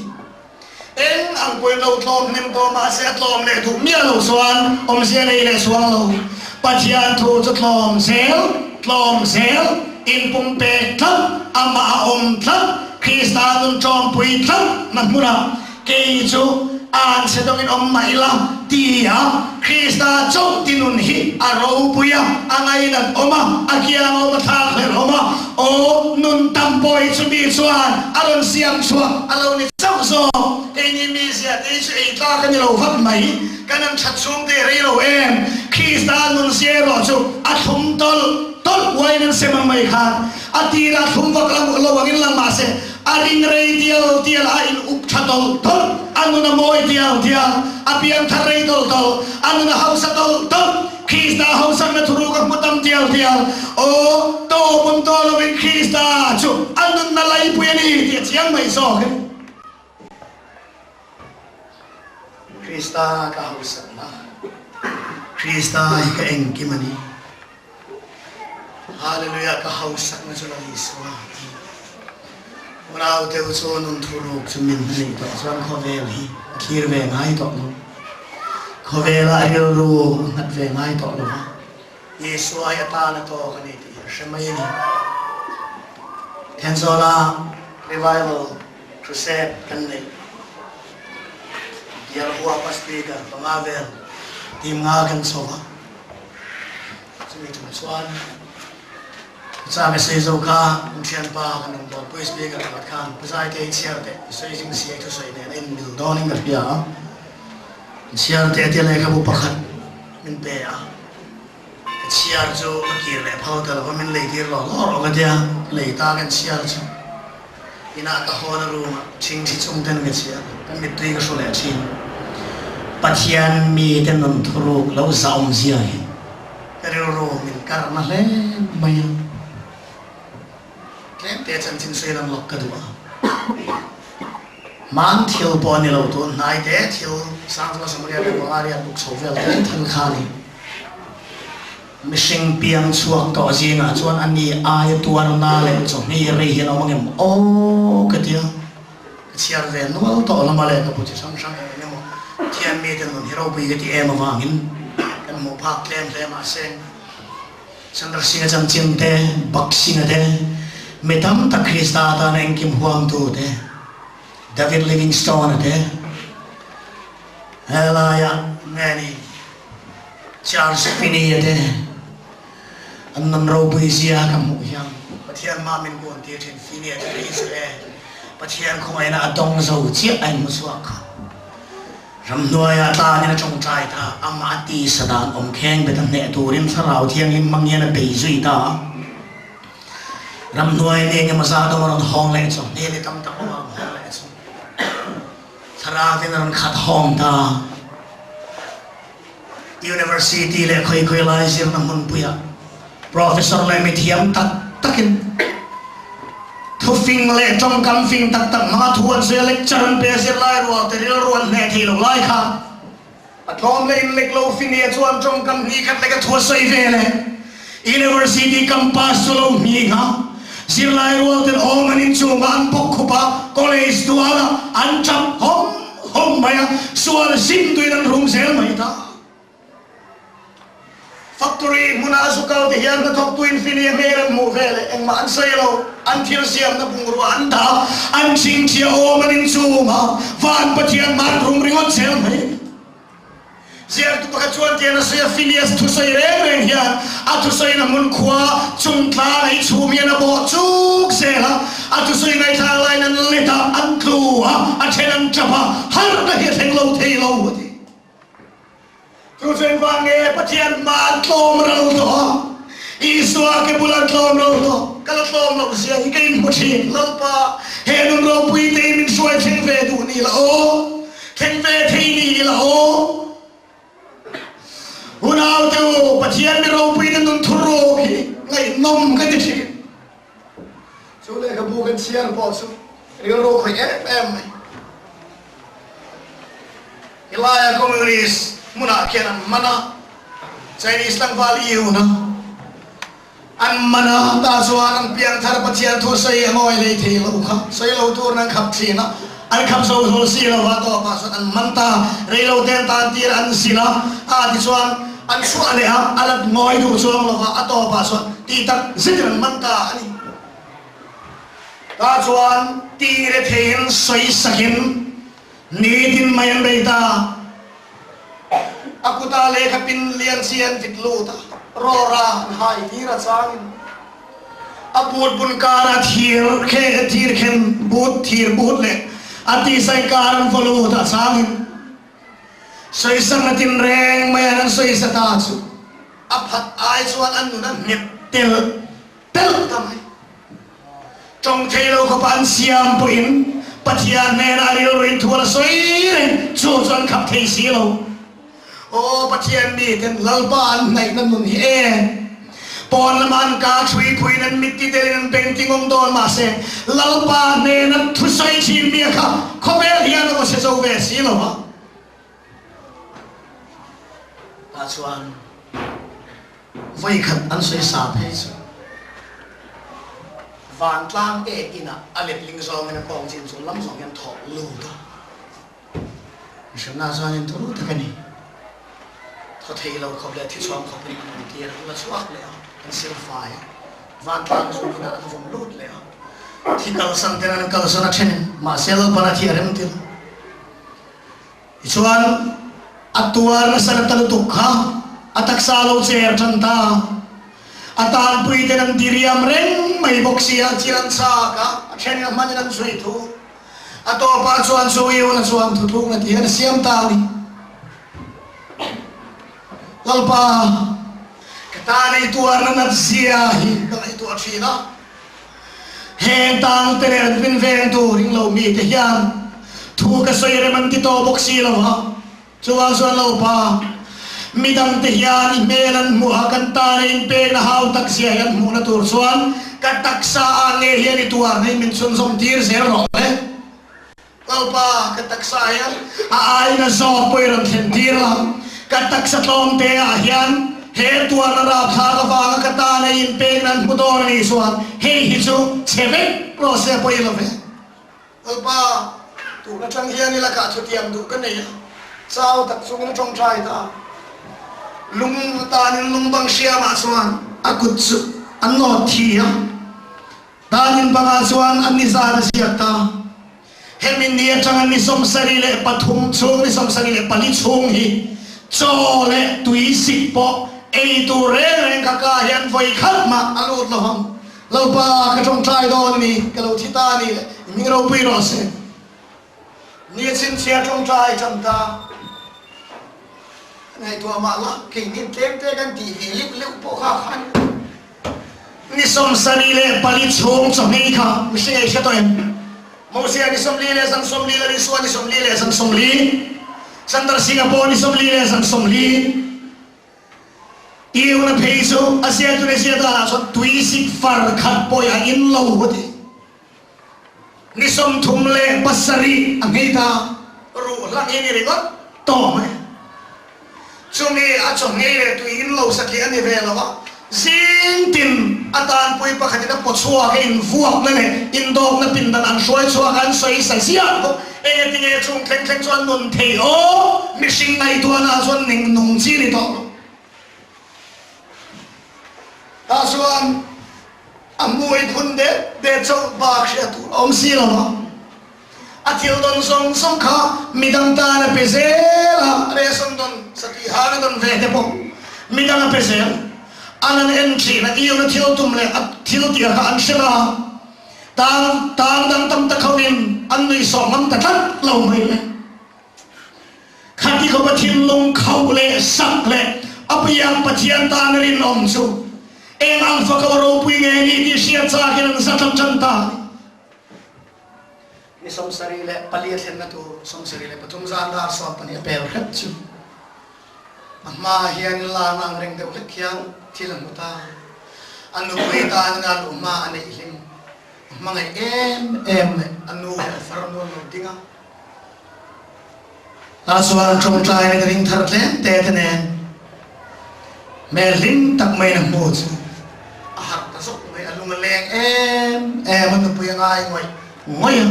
Eng ang pawhin lo tlawm hnem tawh mahse a tlawm leh duh miah lo chuan awmzia nei leh chuang lo. Pathian thu chu tlawm zel, tlawm zel, inpumpek tlat, amah a awm tlat, Krista nun ṭawmpui tlat na hmunah kei chu anchhe dawngin awm mah ila ti a Krista chauh ti nun hi a ropui a, a ngainat awm a, a kiang awm a thlak hlerh awm a, aw nun tam pawh hi chumi chuan a rawn siam chhuah a lo ni chauh zawk. Keini mizia te hi chu ei tlak a ni lo vat mai, kan an that chhung te rei lo em? Krista nun zia erawh chu a thlum tawlh tawlh uain an sem ang mai khan a tirah thlum vak lo angin lang mahse a ring rei tial tial a in up tha tawlh tawlh, a nun a mawi tial tial, a piang thar rei tawlh tawlh, a nun a hausa tawlh tawlh, Krista hausakna thuruk a hmu tam tial tial. Aw, tawp awm tawh lovin Krista chu a nunna laipui a ni tih a chiang mai zawk e. Krista ka hausakna, Krista hi ka engkim a ni. Hallelujah ka hausakna chu Lal Isua a ni. Unau deuh chu nun thuruk chu min hnaih tawh chuan khawvel hi a thlir ve ngai tawh lo. Khawvelah rilru a nghat ve ngai tawh lo va, Isua hi a tan a tawk a ni tih hi a hre mai a ni. Thenzawla Revival Crusade kan neih bial huapa speaker panga vel team nga kan chho va. Chumi tum chuan. Chang i sawi zo kha an thianpa kan rawn bawlpui speaker pakhat khan Pu Zaite i chhiar teh i sawi zing si a i thusawi nen a inmil dawnin ka hria a, i chhiar teh tia lehkhabu pakhat min pe a, ka chhiar chu ka kir leh phal ta lo va, min lei tir lawk lawk rawh ka tia, ka lei ta kan chhiar chu inah ka hawn a room ah thingthi chung ten ka chhiar, ka mittui ka hru leh thin. Pathian mite nun thuruk lo zahawmzia hi. Ka rilru min karna hle mai a, tlemte chanchin sawi lam lawk ka duh a. Hman thil pawh a ni lo, tun hnai te thil Sangchunga Samaria leh Pangaria buk chho vel te thil kha a ni. Mihring piang chhuak tawh zingah chuan a ni aia tuarna leh chawhni rei hian a awm angem aw ka ti a, ka chhiar ve nual tawh lama lehkhabu chi hrang hrang eng emaw thian mite nun hi ropui ka ti em avangin kan hmuh phak tlem hle mahse Chandra Singh-a chanchin te, Bak Singh-a te, mi tam tak Krista atana engkim huamtu te, David Livingstone-a te, helaia nge ni Charles Finney-a te an nun ropui zia ka hmuh hian Pathian mah min kuan tir thin Finney-a te phei chu e Pathian khawngaihna a dawng zo chiah a inhmu chhuak kha. Ramhnuaiah tlanin a tawngtai ta, amah a tisa dan awm kheng bet a hneh turin Thlarau Thianghlim hmang hian a bei zui ta a. Ramhnuai mi engemaw zat awm a rawn hawng leh chu, hmel i tam tak awm a rawn hawng leh chu, Thlarauin a rawn khat hawng ta. University leh khawi khawi lai zirna hmunpuiah Professor leh mithiam tak takin thufing leh tawngkam fing tak tak hmanga thu an sawi a, lecture an pe a, zirlai rual te rilru an hneh thei lo lai kha a tlawm leh inlek lo finia chuan tawngkam hnih khat lek a thu a sawi ve leh University campus chu lo hming a, zirlai rual ten awm an inchung a, an bawk khup a, college dual a, an tap hawm hawm mai a, sual zim tuin an rum zel mai ta. Factory hmuna a zu kal te hian hnathawktu in fini a hmel an hmuh ve leh engmah an sawi lo, an thil siamna bungrua an dah, an chingchhia awm an inchum a, van Pathian hman rum ringawt zel mai a ni. Ziaktu pakhat chuan tian a sawi a, Phineas thusawi reng reng hian a thusawiin a hmun khua chung tlang a i chhum hian a bawh chuk zel a, a thusawi ngaihthlak laiin an let a, an tlu a, a then an tap a, harhna hi a thleng lo thei lo a ti. Chu chu engvang nge Pathian hma an tlawm ro tawh a, Isua ke bul an tlawm ro tawh, ka la tlawm loh zia hi ka inhmu thin. Lalpa, he nun ropui te hi min hruai thleng ve duh ni la aw, thleng ve thei ni la aw. Unau te u, Pathian mi ropui te nun thuruk hi ngaihnawm ka ti thin. Chu lehkhabu kan chhiar pawh chu rilru khawih em em mai. Helaia Communist hmunah khian an man a, Chinese tlangval Iun a an man a, tah chuan an piangthar Pathian thu sawi a ngawi lei thei lo kha, sawi lo turin an khap thin a, an khap zo zawl si lo va, tawpah chuan an man ta, rei lo ten tan tir an zin a, a tichuan an chhuah leh a, a la ngawi duh chuang lo va, a tawpah chuan tih tak zetin an man ta a ni. Tah chuan tire theiin sawi sakin Nitin mai an bei ta. A kutah lehkha pin lian chi an vit lut a, rawra an hai tir a changin a but bun kara thir khe thir khen but thir but leh a tisai kar an vaw lut a changin sawisakna tinreng mai an an sawisa ta chu a phat ai chuan an nun a nghet tel telh ta mai. Tawng thei lo khawpa an siam pawhin Pathian hnenah rilru in thual a sawi reng, chu chu an khap thei si lo. Aw Pathian miten Lalpa an hnaihna nun hi e. Pawn lama an ka thui phuiin an mit ti telin an beng ti ngawng dawn mahse Lalpa hnena thusawi thin mi a kha khawvel hian a va hre zo ve si lo va. Tah chuan. Voikhat an sawi sa phei chu vantlang ek inah a letling zawngin a kawng chin chung lam zawng hian thawk lut a, mihrinna chuanin turu tak a ni. Thaw thei lo khawp leh thi chhuang khawpin an awm tir a, an la chhuak leh a, an sil fai a, vantlang chung inah an vawm lut leh a, thi kalsan ten an kalsan a then mahse Lalpan a thi a rem tir. Tichuan, a tuar nasa ta lutuk kha a taksa a lo cher tan ta. A tanpui Mipuiten an diriam reng mai bawk si a, thil an chak a, a then in a hman in an chhui thu. A tawpah chuan chu Iona chuan thutlukna ti hian a siam ta a ni. Lalpa, ka tan ei tuarna nat zia hi ka ngaihtuah thin a, heng tang te leh an min veng tur ringlo mite hian thu ka sawi rem an ti tawh bawk si lo a, Chuvang chuan Lalpa, midangte hian i hmel an hmuh a, kan tana inpekna hau tak zia hi an hmuhna tur chuan ka taksa ah nge hian i tuarna hi min chhunzawm tir zel rawh le. Lalpa, ka taksa hian a aina zawk pawh i rawn thlen tir la, ka taksa tlawmte ah hian he tuarna rapthlak avanga ka tana i inpekna an hmu dawn a nih chuan hei hi chu chhe vek rawh se pawh i lo ve. Lalpa, tun atang hian i lakah chutiang duh ka nei a, chau tak chungin a tawngtai ta. Lung tanin lung bang hriamah chuan a kut chu a nawt thi a, tanin bangah chuan a nizan a ziak ta. Hemi ni atanga ni 73 chhung, ni 74 chhung hi chaw leh tui sik pawh ei tur reng reng kha ka hian vawi khat mah a lut lo ang. Lalpa, ka tawngtai dawn a ni, ka lo thi ta a ni le, i hming ropui rawh se. Ni a chhinchhia tawngtai tan ta. Ngaihtuah mah la, keinin tlem te kan tih ve leuh leuh pawh kha khan. Ni 74 chhung chawhmei kha mihring ei hre tawh em? Mosia ni 40 leh zan 40, Lal Isua ni 40 leh zan 40, Sandar Singapore ni 40 leh zan 40. Iuna phei chu a ziak tun a ziah danah chuan tuisik far khat pawh a in lo a ti. Ni 37 a nghei ta. Ruh hlang hi ni ringawt tawh mai. Chumi a chawhngei leh tui in lo satliah a ni ve lo a, zing tin a tanpui pakhatin a paw chhuak a invuakna leh indawkna pindan an hruai chhuak a an sawi sa ziah bawk. Engetinge chung thleng thleng chuan nun thei aw, mihring ngaihtuahna chuan ning nung chi ni tawh lo. Tah chuan a hmui phun det det chauh bak hriat tur a awm si lo a, a thil dawn zawng zawng kha midang tan a pe zel a, ration dawn satih hang a dawn ve te pawh midang a pe zel. An an en thin a, iuna thil tum leh a thil tih kha an hre la. Tang tang dang tam tak hovin an nuihsawh ngam ta tlat lo mai le. Khati khawp a thinlung khauh leh sak leh a piang Pathian tan a rinawm chu eng ang fako ropui nge ni tih hriat chakin an za tlang tan ta a ni. Ni 74 a thlenna tur 73 zan dar 12 a pel hrep chu a hma hian lan ang reng deuh hlek hian thil a hmu ta. A nupui tan ina luh hma a neih hlim a hmangaih em em leh a nu leh a far nual lo ding a. Tah chuan tawngtai in ring thar tlem te te nen hmel hlim tak maiin a hmu chu a harh ta zawk mai, a lung a leng em em a, nupui a ngai ngawih ngawih a.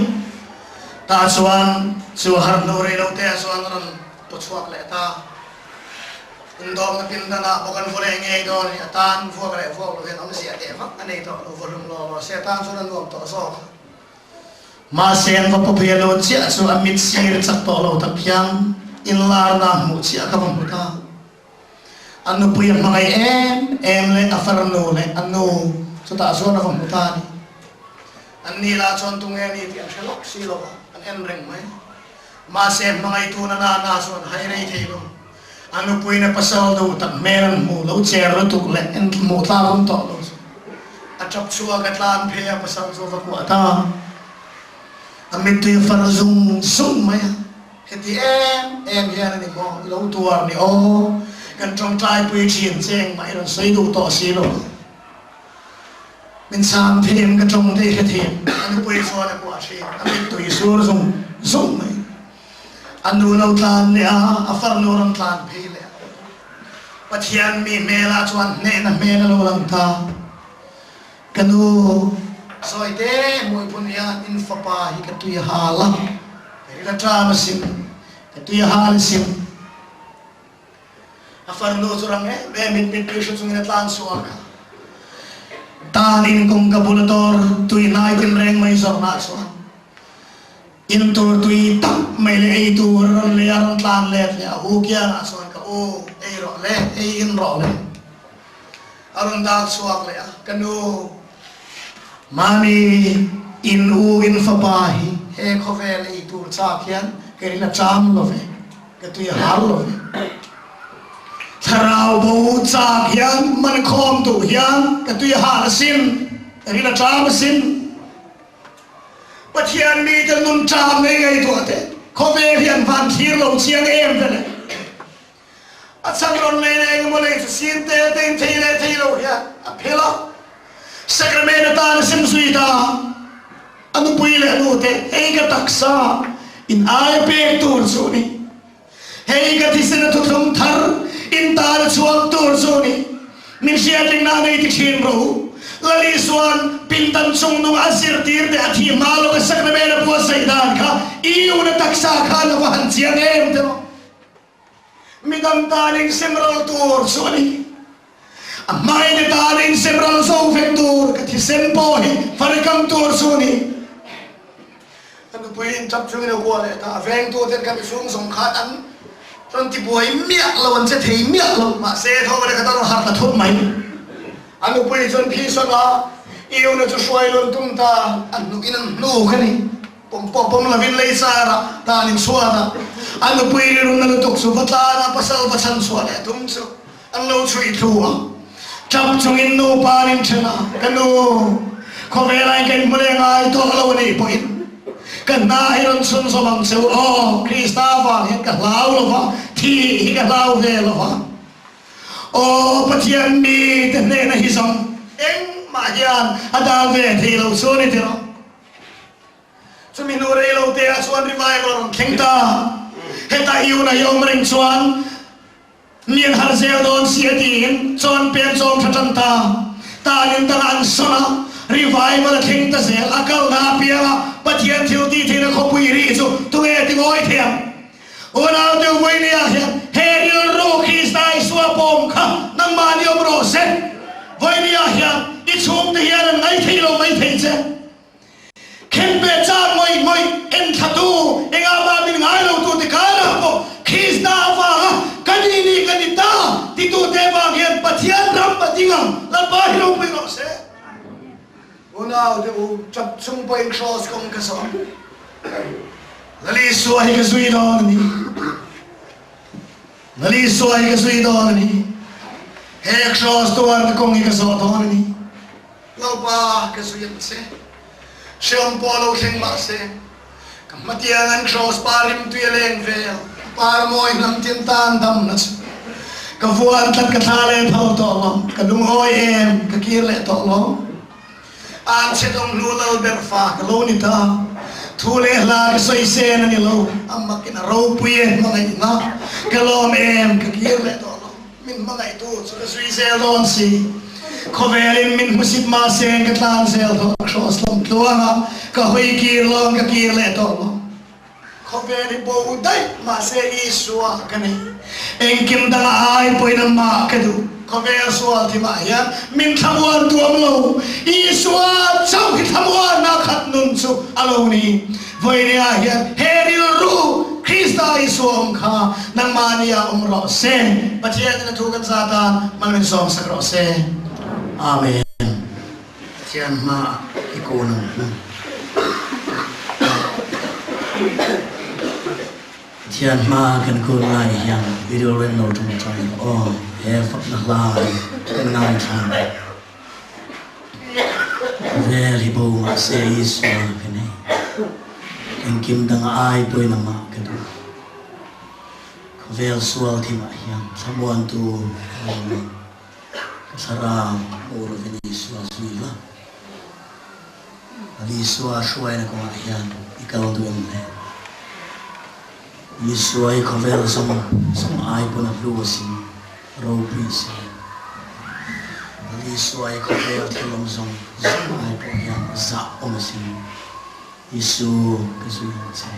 Tah chuan chu a harh hnu rei lo te ah chuan a rawn paw chhuak leh ta. Indawmna pindanah bawk an vaw leh ngei dawn a ni, a tan vuak leh vuak lo hian awmzia teh vak a nei tawh lo, vaw hlum law law se a tan chuan a nuam tawh zawk a. Mahse an va pawpui a lut chiah chu a mit sir chak tawh lo tak hian inlarna hmuh chiah ka va hmu ta. A nupui a hmangaih em em leh a farnu leh a nu chutah chuan a va hmu ta a ni. An ni lah chuan tunge a ni tih an hre lawk si lo va, an en reng mai. Mahse hmangaihtu na na na chuan hai rei thei lo. A nupuiin a pasal duh tak hmel an hmuh lo, cher lutuk leh en hmuh tlak awm tawh lo chu a tap chhuak a tlan phei a, pasal chu a va kuah ta. A mittui a far zung zung mai a, heti em em hian a ni maw, i lo tuar ni aw, kan tawngtaipui thin che engmah i rawn sawi duh tawh si lo. Min chhang them ka tawng te i hre them, a nupui chuan a kuah thin, a mittui sur zung zung mai. A nu lo tlan leh a, a farnu rawn tlan phei leh a. Pathian mi hmelah chuan hnehna hmel a lo lang ta. Ka nu, Zawite, Muiphun hian in fapa hi ka tui a hal a, ka ril a ṭam asin, ka tui a hal asin. A farnu chu rang em em in mittui hru chungin a tlan chhuak a. Tan in kawngka bul a dawr tui hnai tinreng mai zawrhna chuan In tur tui tak mai leh ei tur a rawn lei a, rawn tlan let leh a, u kiangah chuan ka u ei rawh le, ei in rawh le. A rawn dak chhuak leh a, Ka nu, Mami, in u in fapa hi he khawvel ei tur chak hian ka rin a cham lo ve, ka tui a har lo ve. Thlarau bo chak hian man khawm duh hian ka tui a har asin, ka rin a cham asin. Pathian mite nun cham ngei ngei tuah teh, khawvel hi an van thlir lo chiang em vele. A chhan rawn lei leh engemaw lei chu sin te te in thei leh thei lo hian a phel a. Sacrament atan a sem zui ta. A nupui leh a nute, Hei ka taksa in ai pek tur chu ni. Hei ka thisen a thuthlung thar in tan a chhuak tur chu ni. Min hriatringna nei ti thin rawh u. Lal Isua'n pindan chungnung a zirtir te a thih hma lo ka sacrament a buatsaih dan kha i una taksa khan a va han chiang em te maw. Midang tan insemral tur chu a ni. A hmaite tan insemral zo vek tur ka thisen pawh hi farikam tur chu a ni. Ka nupui in tap chungin a kuah leh ta. A vengtu ten ka mihring zawng khan an rawn ti buai miah lo, an che thei miah lo. Mahse, tho leh ka tan harh ta thut mai. A nupui chuan phisawn a, I una chu hruai lun tum ta, a hnukin an hnu ka ni. Pawm pawh pawm lovin lei char ah tan in chhuat a, a nupui rilru na lutuk chu va tlan a, pasal va chhan chhuah leh tum chu an lo chhui thlu a. Tap chungin nupa an inthen a, Ka nu, khawvelah in ka inhmu leh ngai tawh lo a nih pawhin ka hna hi rawn chhun zawm ang che u aw, Krista vang hian ka hlau lo va, thih hi ka hlau ve lo va. Aw Pathian mite hnena hi zawng engmah hian a dal ve thei lo chu a ni tiraw? Chumi hnu rei lo te ah chuan revival a rawn thleng ta. Heta i una i awm reng chuan mi an harh zel dawn si a tiin chuan pen chawm tha tan ta. Tan in dangah an sawn a, revival a thleng ta zel. A kalna apianga Pathian thil tih theihna khawpui rih chu tunge ti ngawi thei ang? Unau deuh vawinia hian he rilru Krista Isua pawm kha nangmah ni awm rawh se. Vawinia hian i chhungte hian an ngaithei lo maithei che. Khenpe char ngawih ngawih enthlatu engah mah min ngai lo tu te karah pawh Krista avanga ka ni ni ka ni ta titute vang hian Pathian ram a ding ang, Lalpa hi ropui rawh se. Unau te u, tap chung pawhin kraws kawng ka zawh ang. Lal Isua hi ka zui dawn a ni. Lal Isua hi ka zui dawn a ni. He kraws tuarna kawng hi ka zawh dawn a ni. Lalpa ka zui ang che. Hreawm pawh lo thleng mah se, ka hmatiang an kraws pa rimtui a leng vel, par mawi hnam tin tan damna chu ka vuan tlat ka thla leh tho tawh lo, ka lungawi em ka kir leh tawh lo. An che dawng hnu lal ber fa ka lo ni ta, thu leh hla ka sawi sen a ni lo, a makin a ropui e hmangaihna ka lawm em ka kir leh tawh lo. Min hmangaihtu chu ka zui zel dawn si. Khawvelin min hmusit mahse ka tlan zel tawh a kraws lam tluanga ka hawi kir lawng ka kir leh tawh lo. Khawvel hi bo daih mahse Isua ka nei. Engkim danga ai pawhin amah ka duh. Khawvel sual thimah hian min thlamuan tuam lo. Isua chauh hi thlamuanna khat nun chu a lo ni. Vawinia hian he rilru Krista Isua awm kha nangmahni ah awm rawh se. Pathian in a thu kan zat a, mal min sawm sak rawh se. Amen. Pathian hma ah i kun ang u. Pathian hma kan kun lai hian i rilrem lo tawngtai rawh aw. He fakna hla hi kan ngaithla ang. Khawvel hi bo mahse Isua ka nei. Engkim danga ai pawhin amah ka duh. Khawvel sual thimah hian thlamuantu ka lo nei. Ka thlarau hmuh lovin Isua zui la. Isua hruaina kawngah hian i kal duh em le? Isua hi khawvel zawng zawng ai pawn a hlu asin, ropui asin. Isua hi khawvel thil awm zawng zawng ai pawh hian zah awm asin. Isu ka zui ang che.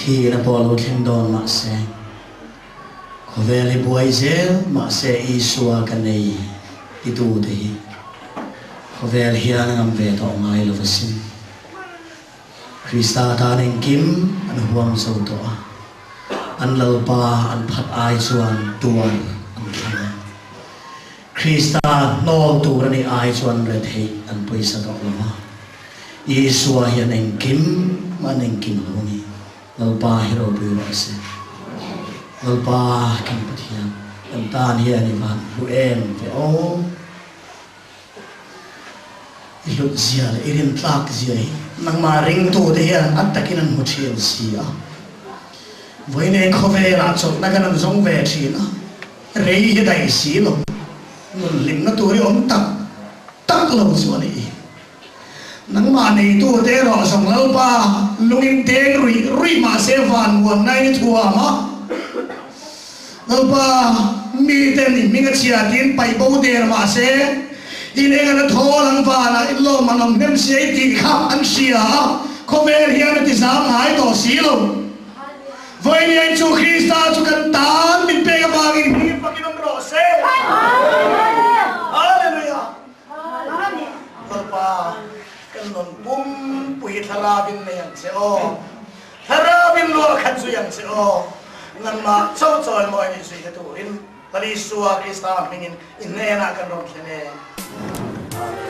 Thihna pawh lo thleng dawn mah se, khawvel hi buai zel mah se Isua ka nei titute hi khawvel hian a ngam ve tawh ngai lo asin. Krista tan engkim an huam zo tawh a, an Lalpa an phat ai chuan tuar an thlang a. Krista hnawl tur a nih ai chuan retheih an pawisa tawh lo a, Isua hian engkim an engkim lo a ni. Lalpa hi ropui rawh se. Lalpa kan Pathian, kan tan hian i van hlu em ve aw. I hlut zia leh i rintlak zia hi nangmah ringtute hian a takin an hmu thin si a. Vawiin khawvelah chawlhna kan an zawng ve thin a. Rei hi daih si lo, nun hlimna tur i awm tak tak lo chu a ni. Nangmah neitu te erawh zawng Lalpa lungin deng ruih ruih mah se van muanna in i thuam a. Lalpa miten i hming a chhia tiin paih bo der mah se in eng an a thawl ang vanah in lawm an awm hnem sia i tih kha an hria a, khawvel hian a ti zam ngai tawh si lo. Vawiin chu Krista chu kan tan min pek avangin hlim fakin awm rawh se. Hallelujah! Lalpa, kan nun pumpui thlarau in nei ang che aw. Thlarau in luah khat zui ang che aw. Nangmah chauh chawimawi nih zui na turin Lal Isua Krista hmingin i hnenah kan rawn thlen e. Amen.